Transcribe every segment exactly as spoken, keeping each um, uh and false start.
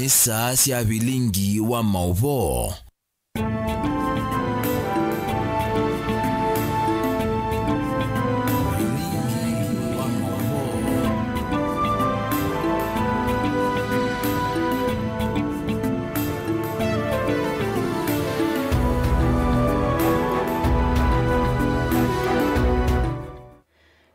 Saa sya vilingi wa maũvoo.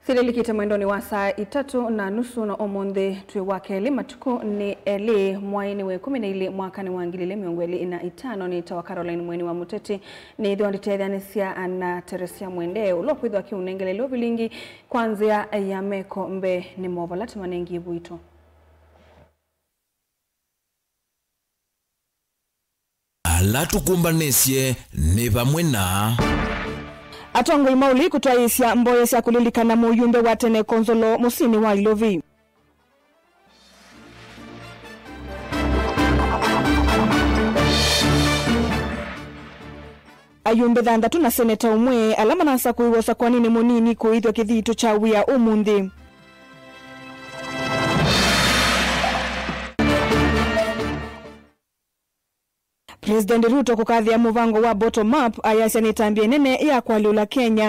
Sililikite mwendonĩ wa saa itatũ na nusu, na ũmũnthĩ twĩ wa kelĩ, matukũ nĩ elĩ, mwaĩ nĩ wa ĩkũmi na ilĩ, mwakanĩ wa ngili ilĩ mĩongo ĩlĩ na itano. Nĩtawa Caroline Mweni wa Mũteti, nĩthĩwa nditetheanĩsya na Teresia Mwende, ũla ũkwĩthĩwa akĩũnengelelya ũvilingi kwa nzĩa ya meko mbee nĩ movo ala tũmanengie vuito. Ala tũkũmbanĩsye nĩ vamwe na. Atongoi ma ũlei kũtwaĩĩsya mboya sya kũlilikana mũyumbe wa tene Konzolo mũsyĩnĩ wa Ilovi. Ayumbe thanthatũ na seneta ũmwe ala manasakũiwe ũsakwaninĩ mũnini kũĩthw'a kĩthito kya wĩa ũmũnthĩ. President Ruto kũkathĩa mũvango wa bottom up, ayasya nĩ ĩtambya ĩnene ya kũalyũla Kenya.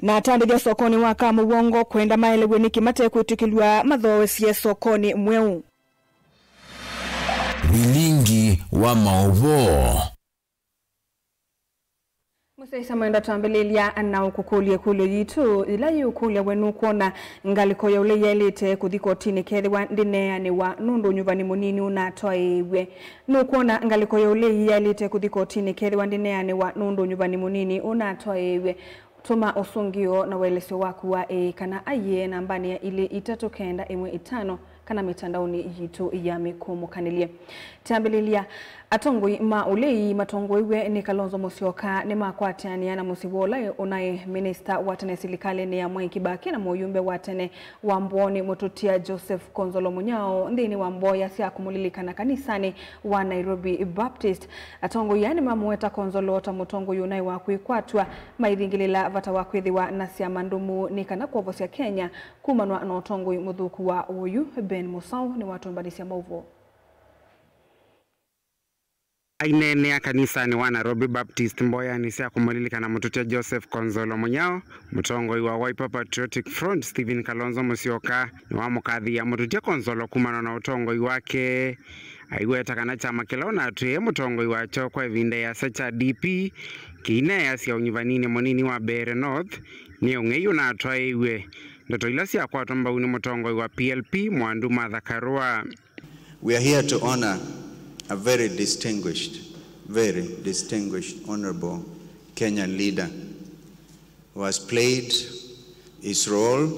Na atandĩthya sokonĩ wa Kamũwongo kwenda maelew'e nĩkĩ matekwĩtĩkĩlw'a mathooesye sokonĩ mweũ. Vilingi wa maũvoo. Mũsyaĩĩsya mwendwa, twambĩlĩlya na ũkũkũlya ĩkũlyo yitũ yĩla yĩũkũlya, we nũkwona ngalĩko ya ũlei yaĩlĩte kũthi kotinĩ kethĩwa ndĩneanĩwa nũndũ ũnyuvani mũnini ũnatwaĩĩw'e? Nũkwona ngalĩko ya ũlei yaĩlĩte kũthi kotinĩ kethĩwa ndĩneanĩwa nũndũ ũnyuvani mũnini ũnatwaĩĩw'e? Tũma ũsũngĩo na ũelesyo waku wa ĩĩ kana aiee nambanĩ ya ilĩ itatũ kenda ĩmwe itano kana mĩtandaonĩ yitũ ya mĩkũmũkanĩlye. Kyambĩlĩlya, atongoi ma ũlei matongoew'e nĩ Kalonzo Musyoka nĩmakwatĩanĩa na mũsyĩ wa ũla ũnaĩ minista wa tene silikalĩnĩ ya Mwai Kibaki na mũyumbe wa tene wa Mboni Mũtũtia Joseph Konzolo Munyao nthĩnĩ wa mboya sya kũmũlilikana kanisanĩ wa Nairobi Baptist. Atongoi aa nĩmamũweta Konzolo ta mũtongoi ũnaĩ wa kwĩkwatw'a, maithingĩlĩla vata wa kwĩthĩwa na syama ndũmu nĩ kana kwovosya Kenya kumanwa na ũtongoi mũthũku wa ũyu. Ben Musau nĩwatũmbanĩsya maũvoo. Aineenea kanisanĩ wa Nairobi Baptist mboyanĩ sya kũmũlilikana mũtũtia Joseph Konzolo Munyao, mũtongoi wa Wiper Patriotic Front Stephen Kalonzo Musyoka nĩwamũkathĩĩa mũtũtia Konzolo kumana na ũtongoi wake. Aiweta kana kyama kĩla ũnatwĩe mũtongoi wakyo kwa ĩvinda ĩasa kya D P kĩineeasya ũnyuvaninĩ mũnini wa Mbeere North nĩ ũng'ei ũnatwaĩiw'e. Ndeto ila syakwatwa mbau nĩ mũtongoi wa P L P Mwandu Martha Karua. We are here to honor a very distinguished, very distinguished honorable Kenyan leader who has played his role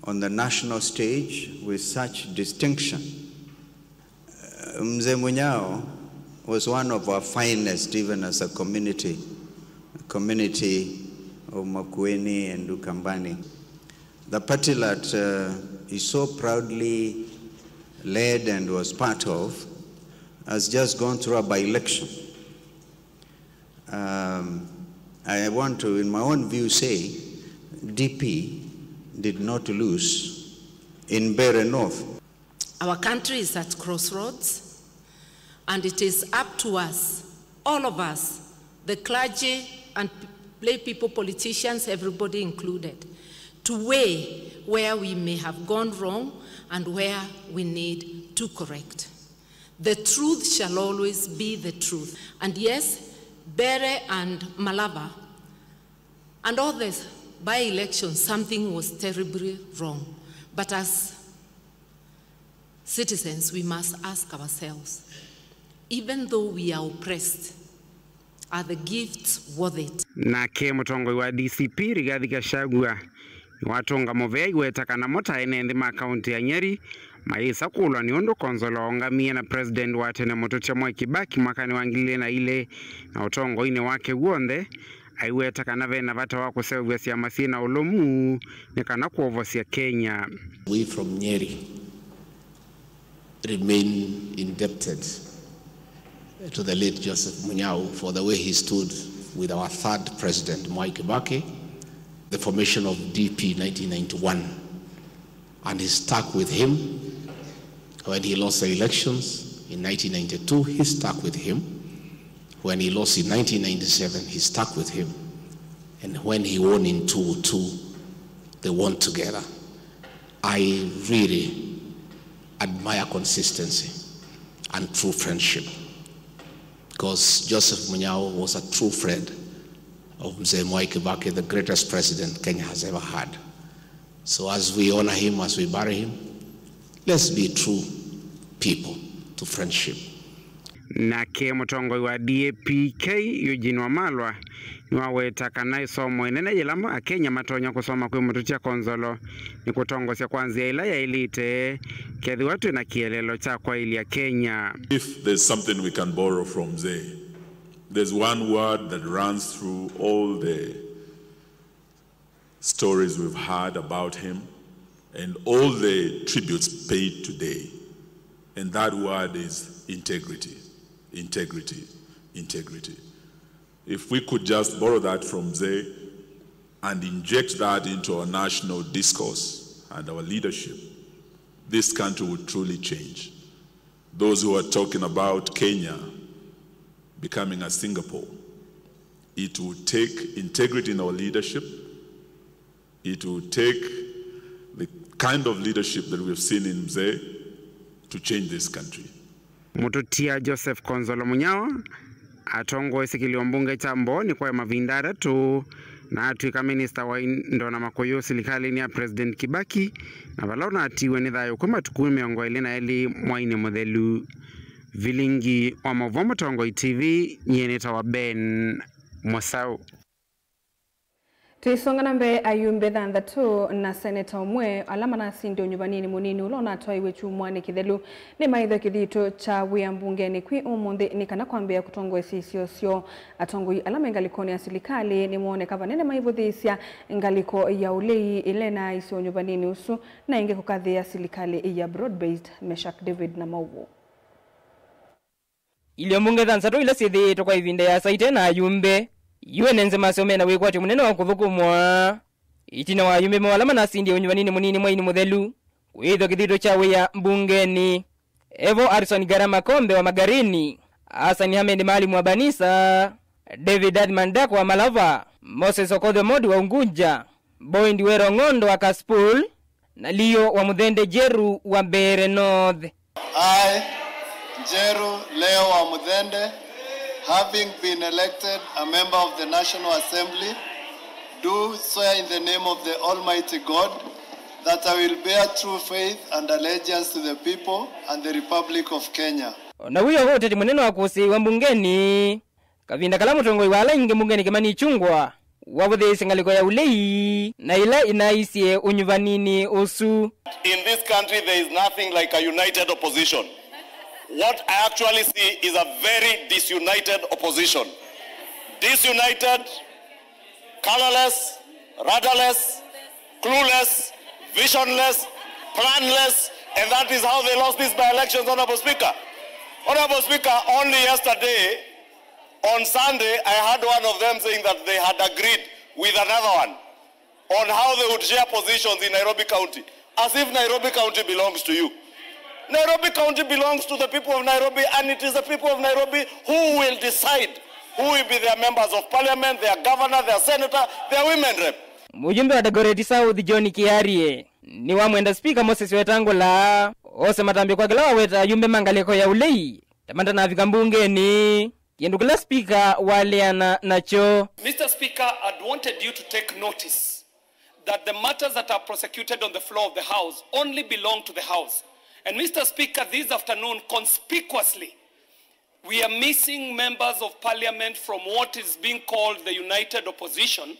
on the national stage with such distinction. Uh, Mzee Munyao was one of our finest, even as a community, community of Makueni and Ukambani. The party that, uh, he so proudly led and was part of has just gone through a by-election. Um, I want to, in my own view, say D P did not lose in Mbeere North. Our country is at crossroads, and it is up to us, all of us, the clergy and lay people, politicians, everybody included, to weigh where we may have gone wrong and where we need to correct. The truth shall always be the truth. And yes, Mbeere and Malava and all the by-elections, something was terribly wrong. But as citizens, we must ask ourselves, even though we are oppressed, are the gifts worth it? Nake mũtongoi wa D C P Rigathi Gachagua nĩwatũnga mũvea aiweta kana mo ta ene nthĩ ma kaũntĩ ya Nyeri mayĩsa kũlwa nĩ ũndũ Konzolo waũngamie na President wa tene mũtũtia Mwai Kibaki mwakanĩ wa ngili ilĩ na ilĩ, na ũtongoinĩ wake w'onthe aiweta kana vena vata wa kũseũvya syama syĩ na ũlũmu nĩ kana kwovosya Kenya. We from Nyeri remain indebted to the late Joseph Munyao for the way he stood with our third president, Mwai Kibaki, the formation of D P nineteen ninety-one, and he stuck with him. When he lost the elections in nineteen ninety-two, he stuck with him. When he lost in nineteen ninety-seven, he stuck with him. And when he won in two oh two, they won together. I really admire consistency and true friendship, because Joseph Munyao was a true friend of Mzee Mwai Kibaki, the greatest president Kenya has ever had. So as we honor him, as we bury him, let's be true people to friendship. Nake mũtongoi wa D A P K, Eugene Wamalwa, nĩwaweta kana ĩsomo ĩnene yĩla Akenya matonya kũsoma kwĩ Mũtũtia Konzolo nĩ kũtongosya kwa nzĩa ĩla yaĩlĩte, kethĩwa twĩ na kĩeleelo kya kwaĩlya Kenya. If there's something we can borrow from Mzee, there's one word that runs through all the stories we've heard about him and all the tributes paid today. And that word is integrity, integrity, integrity. If we could just borrow that from Mzee and inject that into our national discourse and our leadership, this country would truly change. Those who are talking about Kenya becoming a Singapore, it will take integrity in our leadership. It will take the kind of leadership that we have seen in Mzee to change this country. Mũtũtia Joseph Konzolo Munyao atongoesye kĩlio mbunge kya Mbooni kwa mavinda atatũ, na atw'ĩka minista wa indo na makũyũ silikalĩnĩ ya President Kibaki, na vala ũnatiiwe nĩ thayũ kwĩ matukũ mĩongo ĩlĩ na elĩ mwainĩ mũthelu. Vilingi wa maũvoo Mũtongoi T V, nyie nĩtawa Ben Mũsaũ. Tũisonga na mbee, ayumbe thanthatũ na seneta ũmwe ala manasindie ũnyuvaninĩ mũnini ũla ũnatwaiwe kyumwanĩ kĩthelu nĩmaĩthwe kĩthito kya wĩa mbungenĩ kwĩ ũmũnthĩ nĩ kana kwambĩĩa kũtongoesya isio syoo. Atongoi ala me ngalĩkonĩ ya silikalĩ nĩmooneka vanene maivũthĩĩsya ngalĩko ya ũlei ĩla ĩnaaisye ũnyuvaninĩ ũsu na ĩngĩ kũkathĩĩa silikalĩ ya broad-based. Meshack David na maũvoo. Ilio mbunge thanthatũ ila syĩthĩĩtwe kwa ĩvinda ĩasa ite na ayumbe, yu ene nzĩ masyo mena wĩkwatyo mũnene wa kũthũkũmwa. Ĩtina wa ayumbe moo ala manasindie ũnyuvaninĩ mũnini mwainĩ mũthelu, kwĩthwa kĩthito kya wĩa mbungenĩ, evo Harrison Garama Kombe wa Magarini, Hassan Ahmed Maalim wa Banisa, David Athman Dak wa Malava, Moses Okoth Omod wa Unguja, Boyd Wero Ng'ondo wa Kasipul, na Leo wa Mũthende Jeru wa Mbeere North. I, Njeru Leo wa Mũthende, having been elected a member of the National Assembly, do swear in the name of the Almighty God that I will bear true faith and allegiance to the people and the Republic of Kenya. O na wĩo ũteti mũnene wa kũsĩĩwa mbungenĩ, kavinda kala mũtongoi wa ala aingĩ mbungenĩ Kimani Ichung'wah wavũthĩĩsye ngalĩko ya ũlei na ĩla ĩnaaisye ũnyuvaninĩ ũsu. In this country, there is nothing like a united opposition. What I actually see is a very disunited opposition. Disunited, colorless, rudderless, clueless, visionless, planless, and that is how they lost these by-elections, Honorable Speaker. Honorable Speaker, only yesterday, on Sunday, I heard one of them saying that they had agreed with another one on how they would share positions in Nairobi County, as if Nairobi County belongs to you. Nairobi County belongs to the people of Nairobi, and it is the people of Nairobi who will decide who will be their members of parliament, their governor, their senator, their women rep. Mũyumbe wa Dagoretti South John Kiarie nĩwamwenda Spika Moses Wetangula ose matambya kwa kĩla waweta ayumbe ma ngalĩko ya ũlei ta matanavika mbungenĩ. Kĩndũ kĩla Spika waleana nakyo. Mister Speaker, I'd wanted you to take notice that the matters that are prosecuted on the floor of the House only belong to the House. And Mister Speaker, this afternoon, conspicuously, we are missing members of parliament from what is being called the united opposition.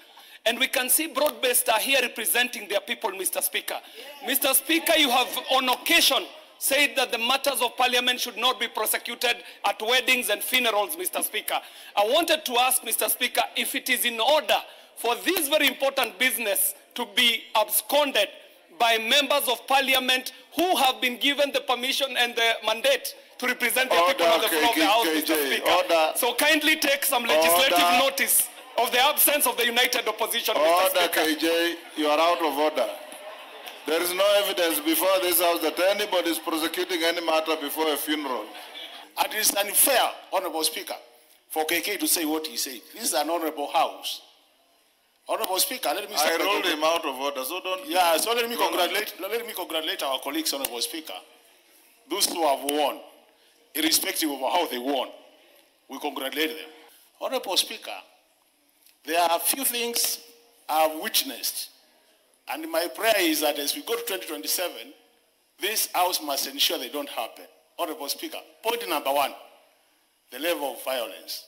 And we can see broad-based are here representing their people, Mister Speaker. Mister Speaker, you have on occasion said that the matters of parliament should not be prosecuted at weddings and funerals, Mister Speaker. I wanted to ask, Mister Speaker, if it is in order for this very important business to be absconded by members of parliament who have been given the permission and the mandate to represent the people on the floor of the House, Mister Speaker. So kindly take some legislative notice. of the absence of the united opposition, Mister Order, Speaker. K J, you are out of order. There is no evidence before this House that anybody is prosecuting any matter before a funeral. It is unfair, Honorable Speaker, for K K to say what he said. This is an honorable House. Honorable Speaker, let me I start by ruled congrat- him out of order, so don't. Yeah, so let me congratulate, let me congratulate our colleagues, Honorable Speaker, those who have won, irrespective of how they won. We congratulate them. Honorable Speaker, there are a few things I've witnessed, and my prayer is that as we go to twenty twenty-seven, this House must ensure they don't happen. Honorable Speaker, point number one, the level of violence.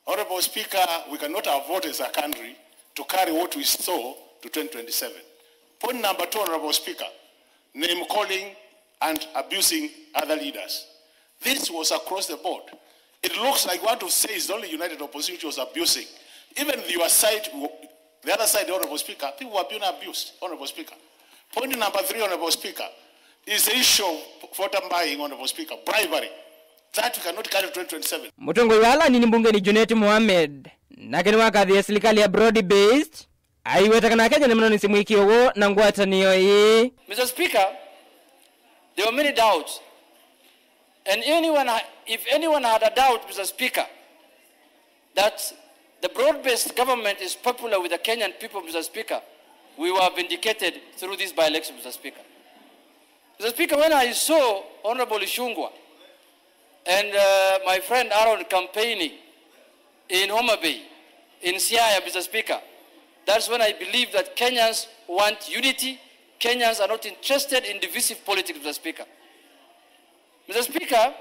Honorable Speaker, we cannot afford as a country to carry what we saw to twenty twenty-seven. Point number two, Honorable Speaker, name calling and abusing other leaders. This was across the board. It looks like what to say is the only united opposition which was abusing. Even your side, the other side, Honorable Speaker, people were being abused, Honorable Speaker. Point number three, Honorable Speaker, is the issue of voter buying, Honorable Speaker, bribery. That we cannot carry to twenty twenty-seven. Mũtongoi wa ala anini mbungeni Junet Mohamed nake nĩwakathĩe silikalĩ ya broad based, aiweta kana Kenya nĩmanonĩsye mũĩkĩĩo woo na ngwatanĩo ĩĩ. Mister Speaker, there were many doubts. And anyone, ha- if anyone had a doubt, Mister Speaker, that the broad-based government is popular with the Kenyan people, Mister Speaker, we were vindicated through this by-election, Mister Speaker. Mister Speaker, when I saw Honorable Ichung'wah and uh, my friend Aaron campaigning in Homa Bay, in Siaya, Mister Speaker, that's when I believe that Kenyans want unity. Kenyans are not interested in divisive politics, Mister Speaker. Mister Speaker,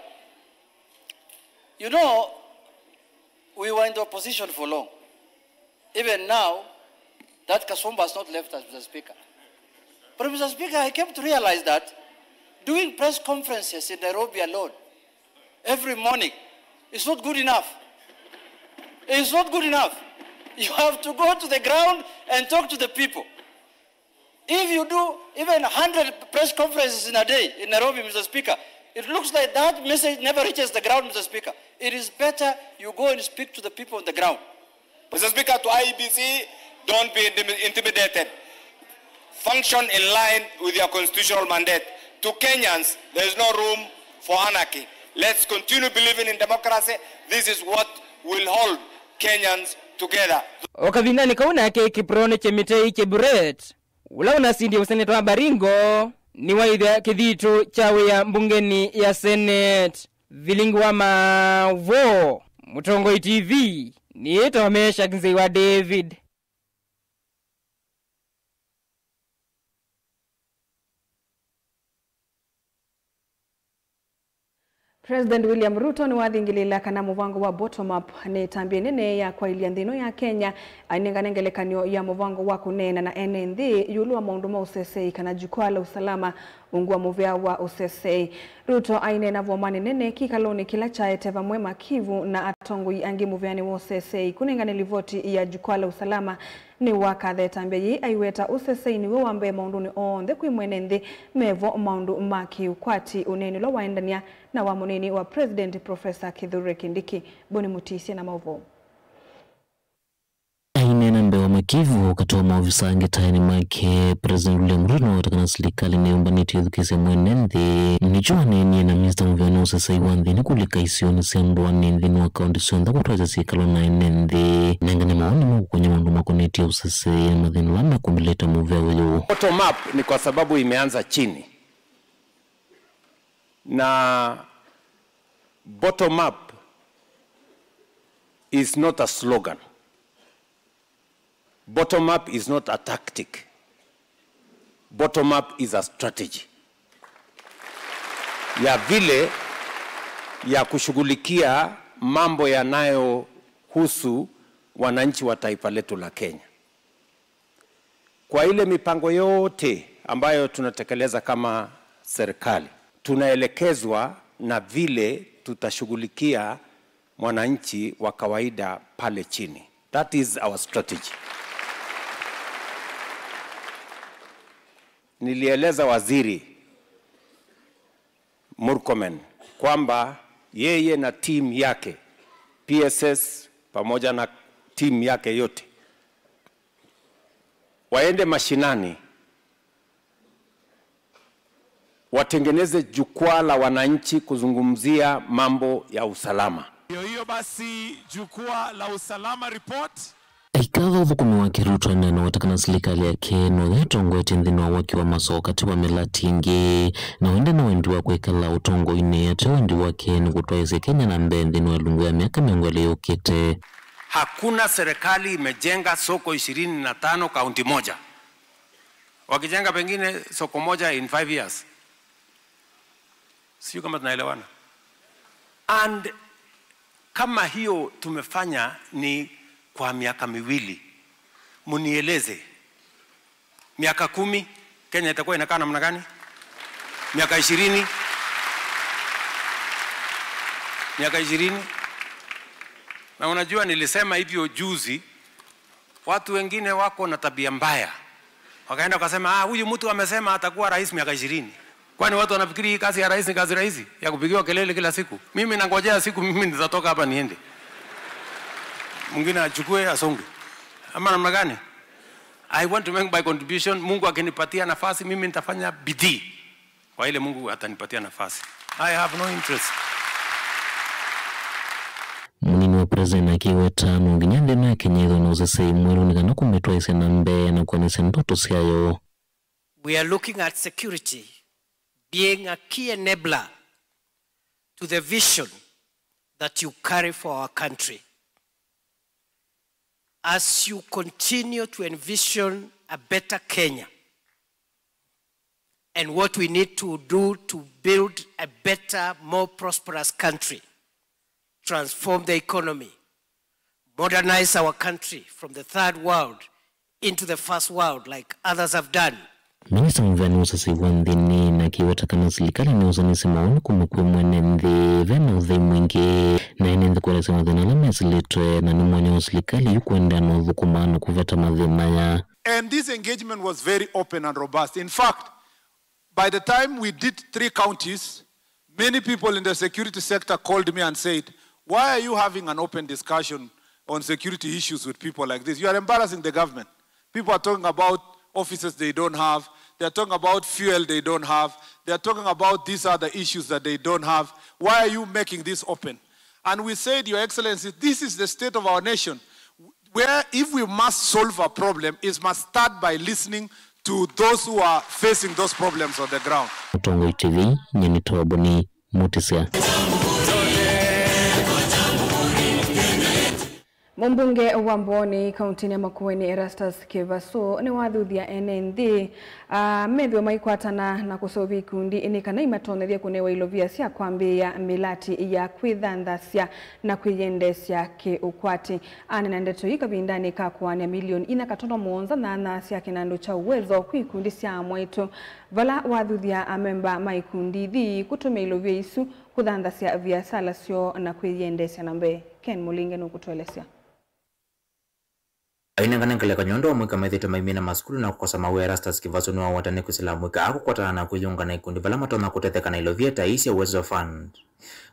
you know, we were in the opposition for long. Even now, that kasumba has not left us, Mister Speaker. But Mister Speaker, I came to realize that doing press conferences in Nairobi alone every morning is not good enough. It's not good enough. You have to go to the ground and talk to the people. If you do even a hundred press conferences in a day in Nairobi, Mister Speaker, it looks like that message never reaches the ground, Mister Speaker. It is better you go and speak to the people on the ground. Mister Speaker, to I E B C, don't be intim- intimidated. Function in line with your constitutional mandate. To Kenyans, there is no room for anarchy. Let's continue believing in democracy. This is what will hold Kenyans together. O kavindanĩ kau nake Kiprotich Chemitei Cheburet, ũla ũnasindie ũseneta wa Baringo, nĩwaĩthya kĩthitũ kya wĩa mbungenĩ ya Senate. Vilingi wa Maũvoo, Mũtongoi T V, nĩĩtawa Meshack Nzei wa David. President William Ruto nĩwathingĩlĩĩla kana mũvango wa Bottom Up nĩ ĩtambya ĩnene ya kwaĩlya nthĩ ĩno ya Kenya, ainengane ngelekany'o ya mũvango wa kũneena na ene nthĩ ĩũlũ wa maũndũ ma ũseseĩ, kana jukwaa la usalama, ungu wa mũvea wa ũseseĩ. Ruto aineena vomanĩ nene kĩkalonĩ kĩla kyaete vamwe Makivu na atongoi angĩ mũveanĩ wa ũseseĩ kũnengane livoti ya jukwaa la usalama. Nĩwakatha ĩtambya yĩĩ aiweta ũseseĩ nĩw'o wa mbee maũndũnĩ onthe kwĩ mwene nthĩ, mevo maũndũ ma kĩũkwati, ũneeni ũla waendany'a na wa mũnini wa President Professor Kithure Kindiki. Boni Mutisya na maũvoo. Aineena mbee wa Makivu, katĩ wa maovisa angĩ taĩnĩ make, President William Ruto nĩwaweta kana silikalĩ nĩyũmbanĩtye ĩthukĩĩsye mwene nthĩ. Nĩkyo aneenie na minista mũveanĩ wa ũseseĩ wa nthĩ nĩ kũlika isionĩ sya ndũanĩ nthĩnĩ wa kaũntĩ syonthe kũtwaĩsya syĩkalo na ene nthĩ. Nengane maoni ma kũkony'a maũndũ makonetye ũseseĩ na mathĩna ala mekũmĩlĩte mũvea ũyũ. Bottom up ni kwa sababu imeanza chini. Na bottom up is not a slogan. Bottom up is not a tactic. Bottom up is a strategy ya vile ya kushughulikia mambo yanayohusu wananchi wa taifa letu la Kenya. Kwa ile mipango yote ambayo tunatekeleza kama serikali, tunaelekezwa na vile tutashughulikia mwananchi wa kawaida pale chini. That is our strategy. Nilieleza Waziri Murkomen kwamba yeye na team yake, P S S pamoja na timu yake yote waende mashinani, watengeneze jukwaa la wananchi kuzungumzia mambo ya usalama. Hiyo hiyo basi, jukwaa la usalama report. Aikatha ũthũkũmi wake, Ruto nĩwaweta kana silikalĩ yake nĩyo ĩtongoetye nthĩnĩ wa waki wa masoko katĩ wa mĩlatĩ ĩngĩ, na wende na wendi wa kwĩkala ũtongoinĩ. Ate wendi wake nĩ kũtwaĩsya Kenya na mbee nthĩnĩ wa ĩlungu ya myaka mĩongo ĩlĩ yũkĩte. Hakuna serikali imejenga soko ishirini na tano kaunti moja. Wakijenga pengine soko moja in five years. Sijui kama tunaelewana. And kama hiyo tumefanya ni kwa miaka miwili, munieleze, miaka kumi, Kenya itakuwa inakaa namna gani? Miaka ishirini? Miaka ishirini? Na unajua, nilisema hivyo juzi, watu wengine wako na tabia mbaya. Wakaenda wakasema, "Ah, huyu mtu amesema atakuwa rais miaka ishirini." Kwani watu wanafikiri hii kazi ya rais ni kazi rahisi ya kupigiwa kelele kila siku? Mimi nangojea siku mimi nitatoka hapa niende. Mwingine achukue, asonge. Ama namna gani? I want to make my contribution. Mungu akinipatia nafasi, mimi nitafanya bidii kwa ile Mungu atanipatia nafasi. I have no interest. Mũnini wa president akĩweta no nginya nthĩ ĩno ya Kenya ĩthĩwe na ũsesei mwerũ nĩ kana kũmĩtwaĩsya na mbee na kũanĩsya ndoto syayo. We are looking at security being a key enabler to the vision that you carry for our country. As you continue to envision a better Kenya and what we need to do to build a better, more prosperous country, transform the economy, modernize our country from the third world into the first world like others have done. Minista mũvea nĩ ũsesei wa nthĩnĩ na akĩweta kana silikalĩ nĩyũsanĩsye maũndũ kuma kwĩ mwene nthĩ ve na ũthei mwingĩ, na ene nthĩ kũelesya mathĩna ala mesĩlĩtwe, na nĩ mwanya wa silikalĩ yu kũendeea na ũthũkũma na kũveta mathĩna aya. And this engagement was very open and robust. In fact, by the time we did three counties, many people in the security sector called me and said, "Why are you having an open discussion on security issues with people like this? You are embarrassing the government. People are talking about offices they don't have. They are talking about fuel they don't have. They are talking about these other issues that they don't have. Why are you making this open?" And we said, "Your Excellency, this is the state of our nation, where if we must solve a problem, it must start by listening to those who are facing those problems on the ground." Mũtongoi T V, nyie nĩ Toboni Mutisya. Mũmbunge wa Mbooni kauntinĩ ya Makueni, Erastus Kĩvasũ, nĩwathuthya ene nthĩ, ah, methĩwe maikwatana na kũseũvya ikundi nĩ kana imatonyethye kũnewa ilovia sya kwambĩĩa mĩlatĩ ya kwĩthanthasya na kwĩyendeesya kĩ-ũkwati. Aneena ndeto ii kavindanĩ ka kũaanĩa milioni inya katono mũonza nyanya sya kĩnandũ kya Uwezo kwĩ ikundi sya amwaitũ, vala wathuthya amemba ma ikundi ithi kũtũmĩa ilovia isu kũthanthasya viasala syoo na kwĩyendeesya na mbee. Ken Mũlinge nũkũtũelesya. Ainengane ngelekany'o ũndũ amũika methĩĩtwe maimina masukulu na kũkosa mawĩa, Erastus Kĩvasũ nĩwaweta nĩ kwĩsĩla amũika aa kũkwatana na kwĩyũnga na ikundi vala matonya kũtetheka na ilovia ta ii sya Uwezo Fund,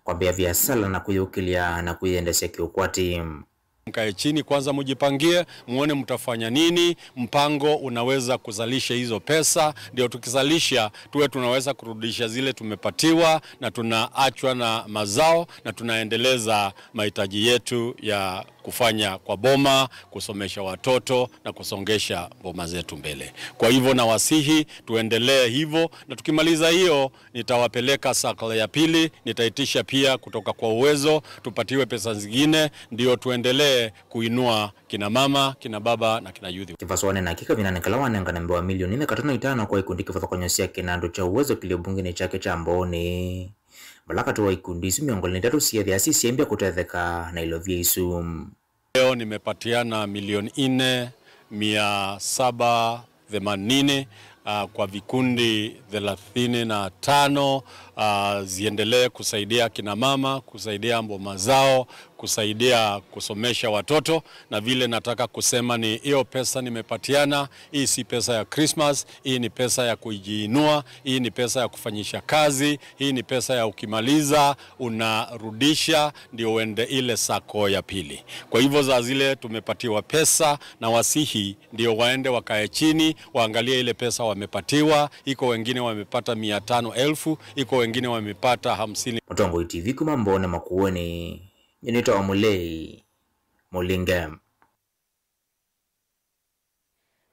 kwambĩĩa viasala na kwĩyũkĩlya na kwĩyendeesya kĩ-ũkwati. Mkae chini kwanza, mjipangie, muone mtafanya nini, mpango unaweza kuzalisha hizo pesa, ndio tukizalisha tuwe tunaweza kurudisha zile tumepatiwa na tunaachwa na mazao na tunaendeleza mahitaji yetu ya kufanya kwa boma, kusomesha watoto na kusongesha boma zetu mbele. Kwa hivyo nawasihi tuendelee hivyo, na tukimaliza hiyo, nitawapeleka circle ya pili, nitaitisha pia kutoka kwa Uwezo, tupatiwe pesa zingine, ndio tuendelee kuinua kina mama, kina baba na kina youth. Kĩvasũ aneena kĩ kavindanĩ kala wanengane mbee wa milioni inya katono itano kwa ikundi kĩvathũkany'o sya kĩnandũ kya Uwezo kĩlĩ ũmbungenĩ kyake kya Mbooni, vala katĩ wa ikundi isu mĩongo ĩlĩ na itatũ syĩthĩa syĩsyaimbya kũtetheka na ilovia isu. Leo nimepatiana milioni nne mia saba themanini, ah, kwa vikundi thelathini na tano, Ah, ziendelee kusaidia kina mama, kusaidia boma zao, kusaidia kusomesha watoto. Na vile nataka kusema ni hiyo pesa nimepatiana, hii si pesa ya Christmas, hii ni pesa ya kujiinua, hii ni pesa ya kufanyisha kazi, hii ni pesa ya ukimaliza, unarudisha ndio uende ile sako ya pili. Kwa hivyo saa zile tumepatiwa pesa na wasihi ndio waende wakae chini, waangalie ile pesa wamepatiwa. Iko wengine wamepata mia tano elfu, iko wengine wamepata hamsini. Mũtongoi T V kuma Mbone Makueni, nyie nĩtawa Mũlei Mũlinge.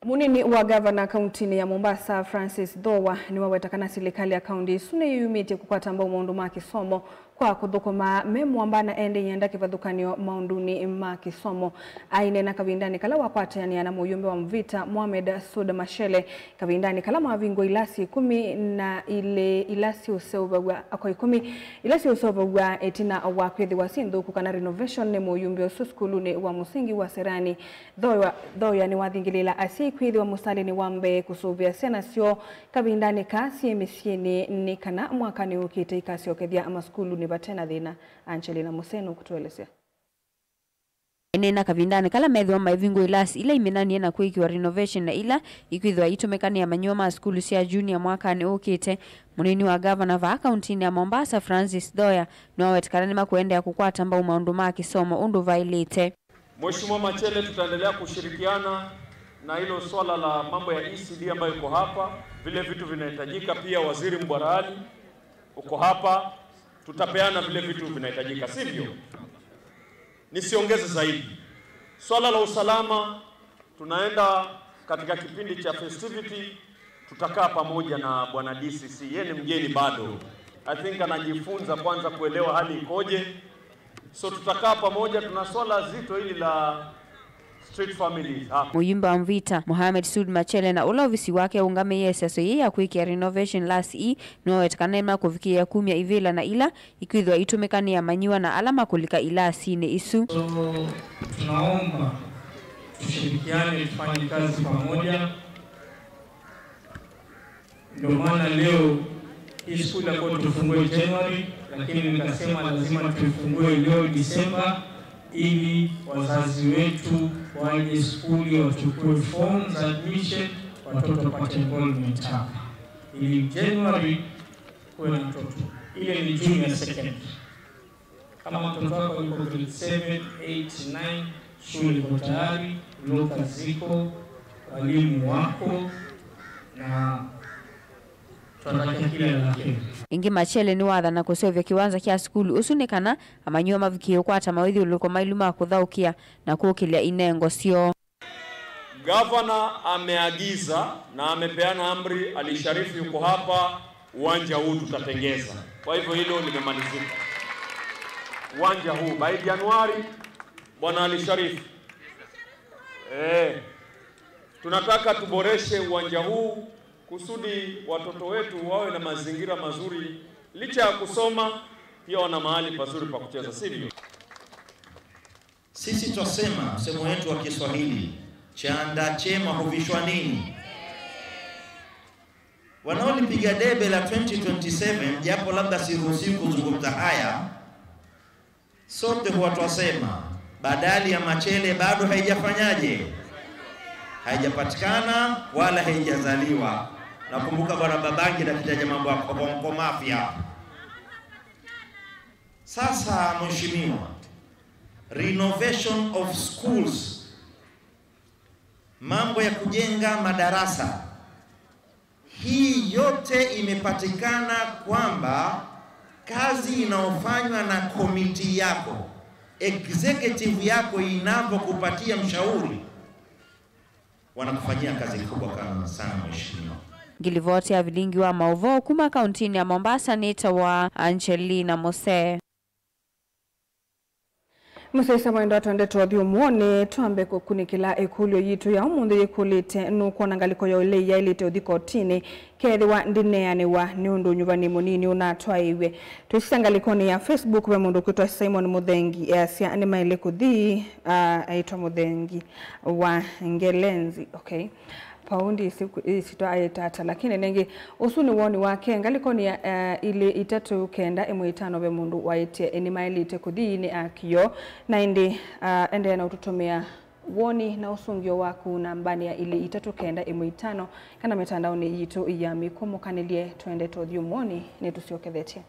Mũnini wa ngavana kauntinĩ ya Mombasa, Francis Thoya, nĩwaweta kana silikalĩ ya kaunti ĩsu nĩyĩyumĩtye kũkwata mbau maũndũ ma kĩsomo kwa kũthũkũma me mũamba na ende yenda kĩvathũkany'o maũndũnĩ ma kĩsomo. Aineena kavindanĩ kala wakwatĩanĩa na mũyumbe wa Mvita, Mohamed Sud Machele, kavindanĩ kala mavingũa ilasi ĩkũmi na ilĩ ila syĩũseũvaw'a, ako ĩkũmi ila syĩũseũvaw'a ĩtina wa kwĩthĩwa syĩ nthũku kana renovation nĩ mũyumbe ũsu sukulunĩ wa mũsingi wa Serani. Thoya, Thoya nĩwathingĩlĩĩla asyai kwĩthĩwa mũsalĩnĩ wa mbee kũsũvĩa syana syoo kavindanĩ kaa syĩ mĩsyĩnĩ, nĩ kana mwakanĩ ũkĩte ikasyokethya masukulunĩ vate na thĩna. Angelina Museno kũtũelesya. Aineena kavindanĩ kala methĩwa maivingũa ilasi ila iminanie na kwĩkĩwa renovation na ila ikwĩthĩwa itũmĩka nĩ amanyĩw'a ma sukulu sya junior mwakanĩ ũkĩte, mũnini wa ngavana vaa kauntinĩ ya Mombasa, Francis Thoya, nĩwaweta kana nĩmakũendeea kũkwata mbau maũndũ ma kĩsomo ũndũ vaĩlĩte. Mheshimiwa Machele, tutaendelea kushirikiana na hilo swala la mambo ya E C D ambayo iko hapa, vile vitu vinahitajika. Pia Waziri Mbwarali uko hapa, tutapeana vile vitu vinahitajika, sivyo? Nisiongeze zaidi. Swala la usalama, tunaenda katika kipindi cha festivity, tutakaa pamoja na bwana D C C. Yeye ni mgeni bado. I think anajifunza kwanza kuelewa hali ikoje. So tutakaa pamoja, tuna swala zito hili la street families hapa. Mũyumbe wa Mvita, Mohamed Sud Machele, na ũla ovisi wake ũũngamĩie ĩseso yĩĩ ya kwĩkĩa renovation last e, nĩwaweta kana nĩmakũvikĩĩa kumya ivĩla na ila ikwĩthĩwa itũmĩka nĩ amanyĩw'a na ala makũlika ilasinĩ isu. So, tunaomba tushirikiane, tufanye kazi pamoja. Ndio maana leo hii school ilikuwa tufungue January, lakini nikasema lazima tuifungue leo December, ili wazazi wetu waje skuli wachukue forms admission, watoto wapate enrollment hapa, ili January kuwe na mtoto. Ile ni junior secondary. Kama mtoto wako yuko grade seven, eight, nine, shule iko tayari, loka ziko, walimu wako, na tunatakia kila la heri. Ĩngĩ, Machele nĩwathana kũseũvya kĩwanza kya sukulu ũsu nĩ kana amanyĩw'a mavikĩe ũkwata mawĩthyũlũlũko mailu ma kũthaũkĩa na kũkĩlya inengo syoo. Gavana ameagiza na amepeana amri, Ali Sharif yuko hapa, uwanja huu tutatengeza. Kwa hivyo hilo limemalizika. Uwanja huu by Januari, Bwana Ali Sharif. Eh, tunataka tuboreshe uwanja huu kusudi watoto wetu wawe na mazingira mazuri, licha ya kusoma, pia wana mahali pazuri pa kucheza, sivyo? Sisi twasema msemo wetu wa Kiswahili, chanda chema huvishwa nini? Wanaolipiga debe la twenty twenty-seven, japo labda siruhusiwi kuzungumza haya, sote huwa twasema, badali ya Machele bado haijafanyaje? Haijapatikana wala haijazaliwa. Nakumbuka bwana Babangi nakitaja mambo ya Kobonko Mafia. Sasa, Mheshimiwa, renovation of schools, mambo ya kujenga madarasa, hii yote imepatikana kwamba kazi inayofanywa na komiti yako, executive yako inavyokupatia mshauri, wanakufanyia kazi kubwa sana, sana, Mheshimiwa. Ngilivoti ya vilingi wa maũvoo kuma kauntinĩ ya Mombasa nĩtawa Angelina Mose. Mũsyaĩĩsya mwendwa, twende tũthi ũmũonĩ, twambe kũkunĩkĩla ĩkũlyo yitũ ya ũmũnthĩ yĩkũlĩte, nũkwona ngalĩko ya ũlei yaĩlĩte ũthi kotinĩ Kethĩwa ndineanĩwa nĩ ũndũ ũnyuvani mũnini ũnatwaĩiw'e. Twĩsisya ngalĩkonĩ ya Facebook, ve mũndũ ũkwĩtwa Simon Mũthengi easya nĩmaĩle kũthi, ah, aĩtwa Mũthengi wa Ngelenzi. Okay. Paundi ĩsitwa aĩtata, lakini nĩngĩ ũsu nĩ woni wake. Ngalĩkonĩ ya, eh, ilĩ itatũ kenda ĩmwe itano ve mũndũ waĩtye nĩmaĩlĩte kũthi nĩ akio. Na ĩndĩ, ah, endeea na ũtũtũmĩa woni na ũsũngĩo waku nambanĩ ya ilĩ itatũ kenda ĩmwe itano kana mĩtandaonĩ yitũ ya mĩkũmũkanĩlye. Twende tũthyũmũonĩ, nĩtũsyokethetye.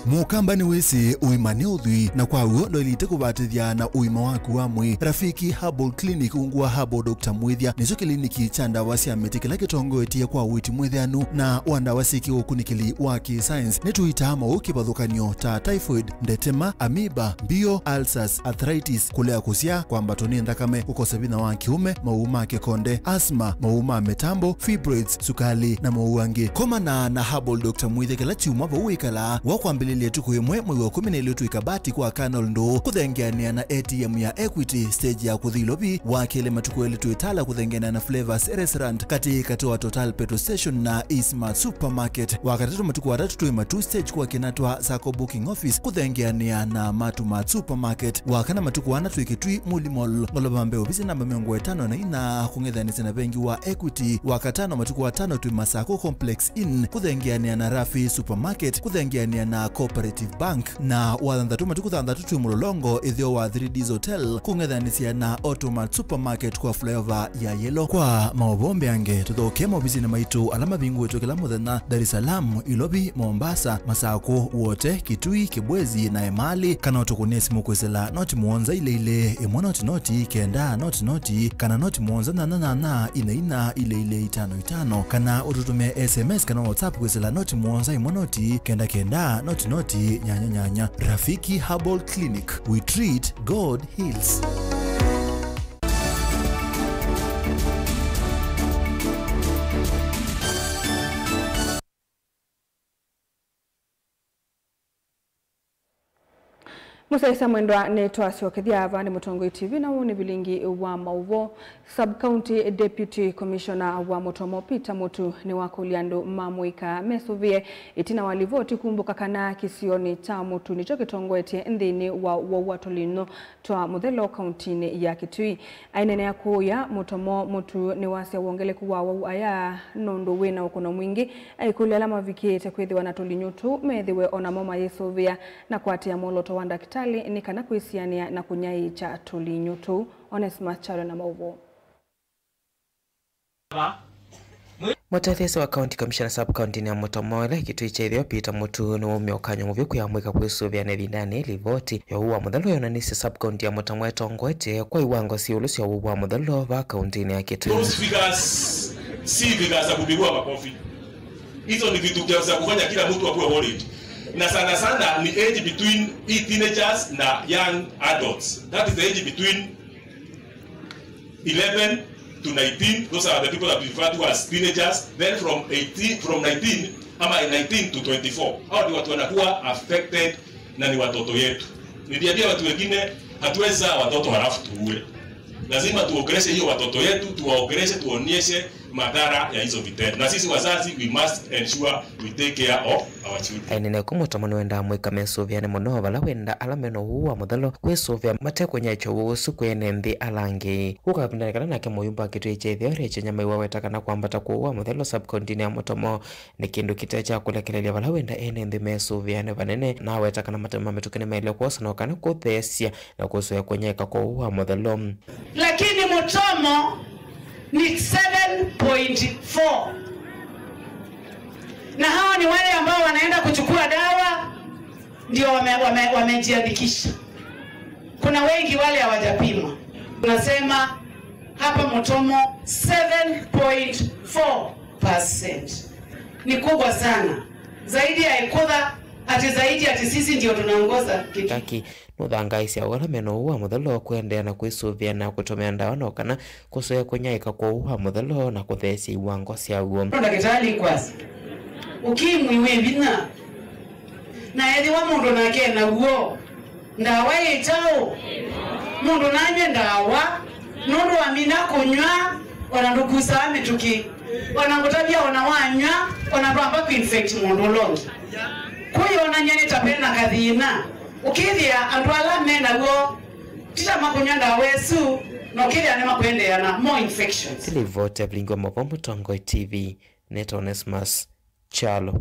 Mũkamba nĩwĩsĩ ũima nĩ ũthwii, na kwa w'o ndwaĩlĩte kũvatĩthya na ũima waku wa mwĩĩ. Rafiki Herbal Clinic, ungu wa Herbal Doctor Mwĩthya, nĩkyo kĩliniki kya ndawa sya mĩtĩ kĩla kĩtongoetye kwa ũiiti mwĩthĩanu na wa ndawa syĩ kĩũkunĩkĩli wa kĩ-science. Nĩtũitaa maũũ kĩvathũkany'o ta typhoid, ndetema, amoeba, mbio, ulcers, arthritis, kũlea kũsyaa, kwambatwa nĩ nthakame, kũkosa vinya wa kĩũme, maũũ ma kĩkonde, asthma, maũũ ma mĩtambo, fibroids, sukali, na maũũ angĩ. Komana na Herbal Doctor Mwĩthya kĩla kyumwa vau wĩkalaa, wa kwambĩlĩlya ĩtukũ ĩmwe mwei wa kũmi na ĩlĩ ũtw'ĩka Bati kwa Colonel Ndũũ, kũthengeanĩa na A T M ya Equity, stage ya kũthi Ilovi, wa kelĩ matukũ elĩ twĩ Tala kũthengeanĩa na Flavors Restaurant, katĩ katĩ wa Total Petrol Station na Eastmart Supermarket, wa katatũ matukũ atatũ twĩ Matuu stage kwa Kinatwa Sacco Booking Office, kũthengeanĩa na Matu Mart Supermarket, wa kana matukũ ana twĩ Kitui Muli Mall, ngolova mbee ovisi namba mĩongo ĩtano na ina, kũng'ethanĩsya na vengi wa Equity, wa katano matukũ atano twĩ Masako Complex Inn, kũthengeanĩa na Rafi Supermarket, kũthengeanĩa na Cooperative Bank, na wa thanthatũ matukũ thanthatũ twĩ Mũlolongo, ĩtheo wa Three Ds Hotel, kũng'ethanĩsya na Automat Supermarket kwa flyover ya Yellow. Kwa maũvoo mbeange, tũthokee maovisinĩ maitũ ala mavingũĩtwe kĩla mũthenya, Dar es Salaam, Ilovi, Mombasa, Masako, Wote, Kitui, Kibwezi, na Emali, kana ũtũkũnĩe simũ kwĩsĩla noti mũonza ilĩ ilĩ, ĩmwe noti noti, kenda noti noti, kana noti mũonza nyanya nyanya, ina ina, ilĩ ilĩ, itano itano, kana ũtũtũmĩe S M S kana WhatsApp kwĩsĩla noti mũonza ĩmwe noti, kenda kenda, noti noti, nyanya nyanya. Rafiki Herbal Clinic, we treat, God heals. Mũsyaĩĩsya mwendwa, nĩtwasyokethya vaa nĩ Mũtongoi T V, na ũũ nĩ vilingi wa maũvoo. Sub-County Deputy Commissioner wa Mũtomo Peter Mũtu nĩwakũlya andũ ma mũika mesũvĩe ĩtina wa livoti kumbũka kana kĩsionĩ kya Mũtu nĩkyo kĩtongoetye nthĩnĩ wa ũwau wa tũlinyũ twa mũthelo kauntinĩ ya Kitui. Aineenea kũũya, Mũtomo Mũtu nĩwasya wongeleku wa awau aya nũndũ wĩna ũkũno mwingĩ, aikũlya ala mavikĩĩte kwĩthĩwa na tũlinyũ tũu methĩwe o namo mayĩsũvĩa na kũatĩĩa mwolooto wa ndakĩtalĩ nĩ kana kwĩsianĩa na kũnyaĩĩkya tũlinyũ tũu. Onesmus Kyalo na maũvoo. Mũtetheesya wa County Commissioner Sub-County ya Mũtomo, ĩla Kitui kya Ĩtheo, Peter Mũtu, nĩwaumya ũkany'o mũvyũ kwĩ amũika kwĩsũvĩa na ĩvindanĩ livoti ya ũwau wa mũthelo yonanisye Sub-County ya Mũtomo ĩtongoetye kwa iwango syĩ ĩũlũ sya ũwau wa mũthelo vaa kauntinĩ ya Kitui. Those figures si figures za kupigiwa makofi. Hizo ni vitu vya, za kufanya kila mtu akuwe worried. Na sana sana ni age between teenagers na young adults. That is the age between eleven to nineteen, those are the people that we refer to as teenagers. Then from eighteen, from nineteen, ama nineteen to twenty-four. Hao ndio watu wanakuwa affected na ni watoto yetu. Niliambia watu wengine, hatuwezi zaa watoto halafu tuue. Lazima tuongeleshe hiyo watoto yetu, tuwaongeleshe, tuonyeshe madhara ya hizo vitendo. Na sisi wazazi, we must ensure we take care of our children. Aineenea kũu Mũtomo nĩwendaa amũika mesũvĩane mũno vala wenda ala mena ũwau wa mũthelo kwĩsũvĩa matekũnyaĩĩkya ũwau ũsu kwĩ ene nthĩ ala angĩ. Ũkavindanĩ kana nake mũyumba wa Kitui kya Ĩtheo Rachel Nyamai waweta kana kwambata kwa ũwau wa mũthelo sub-county-nĩ ya Mũtomo nĩ kĩndũ kĩte kya kũlekelelya vala wenda ene nthĩ mesũvĩane vanene, na aweta kana mate ma mĩtũkĩ nĩmaĩle kwosana o kana kũtheesya na kũsũĩa kũnyaĩĩka kwa ũwau wa mũthelo. Lakini Mũtomo ni seven point four. Na hao ni wale ambao wanaenda kuchukua dawa, ndio wame-, wame-, wamejiandikisha. Kuna wengi wale hawajapimwa. Tunasema hapa Mũtomo seven point four percent. Ni kubwa sana. Zaidi ya Ikutha, ati zaidi ati sisi ndio tunaongoza kitu. Kaki, nũthangaĩsya o ala mena ũwau wa mũthelo kũendeea na kwĩsũvĩa na kũtũmĩa ndawa no kana kũsũĩa kũnyaĩĩka kwa ũwau wa mũthelo na kũtheesya iwango syaw'o. Ndakĩtalĩ kwasya, ũkimwi wĩ vinya, na ethĩwa mũndũ nake enaw'o, Ndawa yĩ kyaũ? Mũndũ nanywe ndawa, nũndũ wamina kũnyw'a, ona ndũkusaa mĩtũkĩ. Ona ngũtavya, ona wanyw'a, ona ndwamba kũinfect mũndũ ũla ũngĩ. Kwĩyonany'a nĩ ta ve na kathĩna. Ũkĩthĩa andũ ala me naw'o ti ta makũnyw'a ndawa ĩsu, na ũkĩthĩa nĩmakũendeea na more infections. Nĩ livoti ya Vilingi wa Mauvoo Mũtongoi T V, nĩtawa Onesmus Kyalo.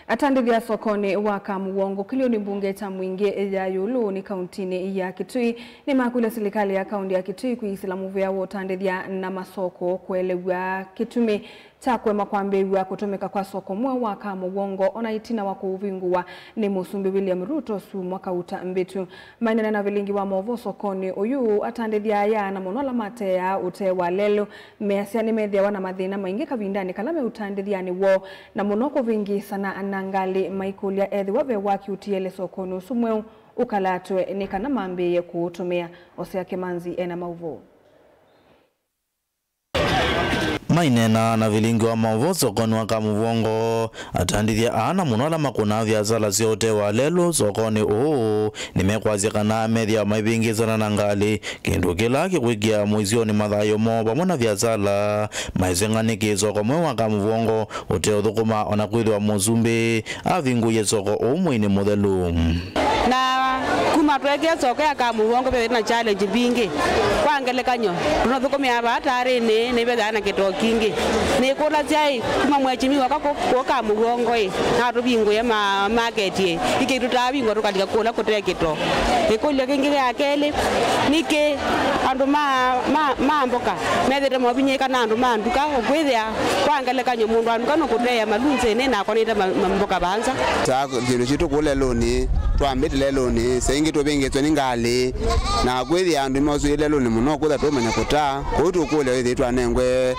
Atandĩthya sokonĩ wa Kamũwongo kĩlĩonĩ mbunge kya Mwingĩ ya ĩũlũ nĩ kauntinĩ ya Kitui nĩmakũlya silikalĩ ya kaunti ya Kitui kwĩsĩla mũvea wa ũtandĩthya na masoko kũelew'a kĩtumi kya kũema kwambĩĩw'a kũtũmĩka kwa soko mweũ wa Kamũwongo ona ĩtina wa kũvingũwa nĩ Mũsumbĩ William Ruto syumwa kauta mbĩtu. Maineena na Vilingi wa Mauvoo sokonĩ ũyũ, atandĩthya aya na mũno ala mateaa ũtee wa lelũ measya nĩmethĩawa na mathĩna maingĩ kavindanĩ kala me ũtandĩthyanĩ woo, na mũno kũvĩngĩĩsana na ngalĩ maikũlya ethĩwa ve waki ũtiele sokonĩ ũsu mweũ ũkalatwe nĩ kana mambĩĩe kũũtũmĩa. Osea Kĩmanzi ena maũvoo. Maineena na Vilingi wa Mauvoo sokonĩ wa Kamũvongo, atandĩthya aa na mũno ala makũnaa viasala sya ũtee wa lelũ sokonĩ ũũ nĩmekwasya kana methĩawa maivĩngĩĩsana na ngalĩ, kĩndũ kĩla kĩkwĩkĩa mũisyonĩ mathayũ moo vamwe na viasala maiseng'a nĩ kĩsoko mweũ wa Kamũvongo ũteũthũkũma ona kwĩthĩwa Mũsumbĩ avingũie soko ũu mweinĩ mũthelu. Na kuma twekea soko ya Kamũvongo, vethĩwa na challenge mbingĩ. Kwa ngelekany'o, tũnathũkũmĩa vaa taarĩnĩ, nĩvethĩawa na kĩtoo kingĩ. Nĩkũlasya-ĩ, kuma mwechimi waka kũ-, kũka Kamũvongo-ĩ, na tũvingũe ma-, market-ĩ, nĩkĩ tũtaavingũa tũkalika kũla kũte kĩtoo? Ĩkũlyo kĩngĩ ya kelĩ, nĩkĩ andũ ma, ma, ma mboka methĩte mavinyĩĩka na andũ ma nduka, ũkwĩthĩa kwa ngelekany'o mũndũ wa nduka nũkũteea malunzĩnĩ na akonete ma, ma mboka vaa nza? Kĩndũ kĩtũ kũu lelũnĩ, twambĩte lelũnĩ, saa ingĩ tũvĩngĩtwe nĩ ngalĩ, na kwĩthĩa andũ nĩmosũie lelũnĩ mũno, kwĩthĩa tũmanya kũta. Kwoou tũkũlya wĩthĩe twanengwe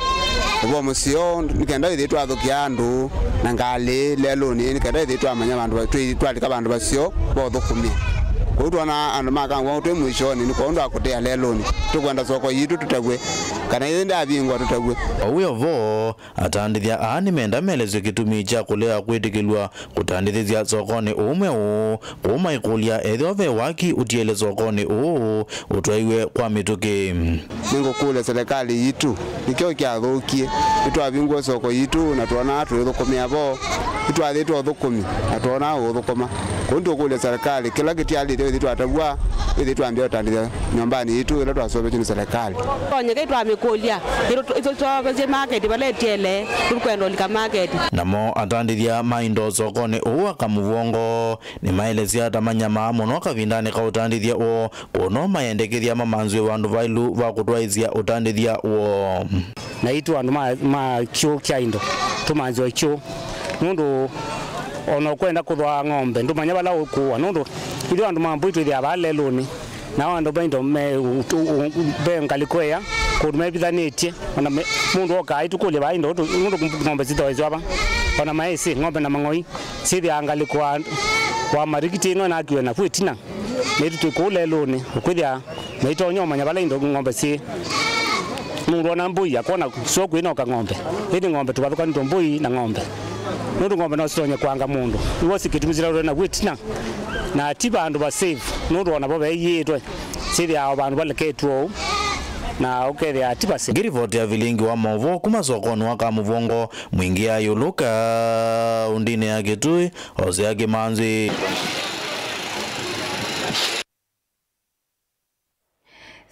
ũvoo mũseo, nĩ kenda wĩthĩe twathũkĩa andũ na ngalĩ lelũnĩ, nĩ kenda wĩthĩe twamanya vandũ va-, twĩ-, twalika vandũ vaseo va ũthũkũmi. Kwoou twona andũ ma Kamũvongo twĩ mũisyonĩ, nĩ kwondũ wa kũtea lelũnĩ. Tũkwenda soko yitũ tũtavw'e, kana yĩthĩ ndavingwa tũtavw'e. O wĩ o vo, atandĩthya aa nĩmenda maelesye kĩtumi kya kũlea kwĩtĩkĩlw'a kũtandĩthĩsya sokonĩ ũũ mweũ, kũu maikũlya ethĩwa ve waki ũtiele sokonĩ ũũ ũtwaiwe kwa mĩtũkĩ. Nĩngũkũlya silikalĩ yitũ, nĩkĩ kyathũkie? Nĩtwavingũa soko yitũ na twonaa tũithũkũmĩa vo, nĩtwathĩtwe ũthũkũmi na twonaa ũũthũkũma. Kwoou nĩtũkũlya silikalĩ, kĩla kĩtialĩte wĩthĩe twatavw'a, wĩthĩe twambĩa ũtandĩthya nyũmbanĩ yitũ ĩla twaseũvĩtw'e nĩ silikalĩ. Tonyeka itwamĩkũlya, ĩtũseũvĩsye maketi vala ĩtiele, tũkwenda ũlika maketi. Namo atandĩthya ma indo sokonĩ ũũ wa Kamũvongo nĩmaelesya ta manyamaa mũno kavindanĩ ka ũtandĩthya woo, kwoou no mayendekethya mamanzw'e vandũ vaĩlu va kũtwaĩĩsya ũtandĩthya woo. Naitũ andũ ma, ma kyũũ kya indo, tũmanzĩwe kyũũ. Nũndũ ona ũkwenda kũthwaa ng'ombe, ndũmanya vala ũkũũa. Nũndũ ithyĩ andũ ma mbũi twĩthĩaa vaa lelũnĩ, nao andũ ma indo me, u-, u-, u-, ve ngalĩko ĩya, kũndũ mevithanĩtye. Ona me, mũndũ okaa aitũkũlya vaa indo, tũ-, nũndũ ng'ombe sithoeswa va. Ona maĩsĩ, ng'ombe na mang'oi syĩthĩaa ngalĩko wa, wa marikiti ĩno ĩnakiwe naku ĩtina. Naitũ twĩ kũu lelũnĩ, ũkwĩthĩa maitonya ũmanya vala indo ng'ombe syĩ. Mũndũ ona mbũi akona sua kwĩ no kang'ombe. Ĩndĩ ng'ombe tũvathũkanĩtwe mbũi na ng'ombe. Nũndũ ng'ombe no sitonye kwanga mũndũ. Iw'o si kĩtumi sila ũtwĩ naku ĩtina. Na ti vandũ va safe, nũndũ ona vo veeyĩĩtwe, syĩthĩaa o vandũ valeketw'e ũu, na ũkethĩa ti va safe. Ngĩ rivoti ya Vilingi wa Maũvoo kuma sokonĩ wa Kamũvongo, Mwingĩ ya ĩũlũ kaũndĩnĩ ya Kitui, Hosea Kĩmanzi.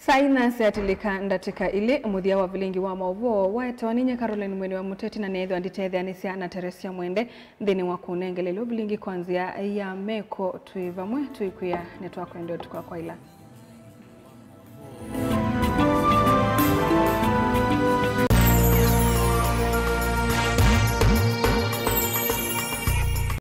Saa inya syatilĩka ndatĩka ilĩ, mũthya wa Vilingi wa Maũvoo waetawa nĩ nye Caroline Mwene wa Mũteti, na neethĩwa nditetheanĩsya na Teresia Mwende nthĩnĩ wa kũnengelelwa vilingi kwa nzĩa ya meko. Twĩ vamwe, tũikwĩa nĩtwakwendea ũtukũ wa kwaĩla.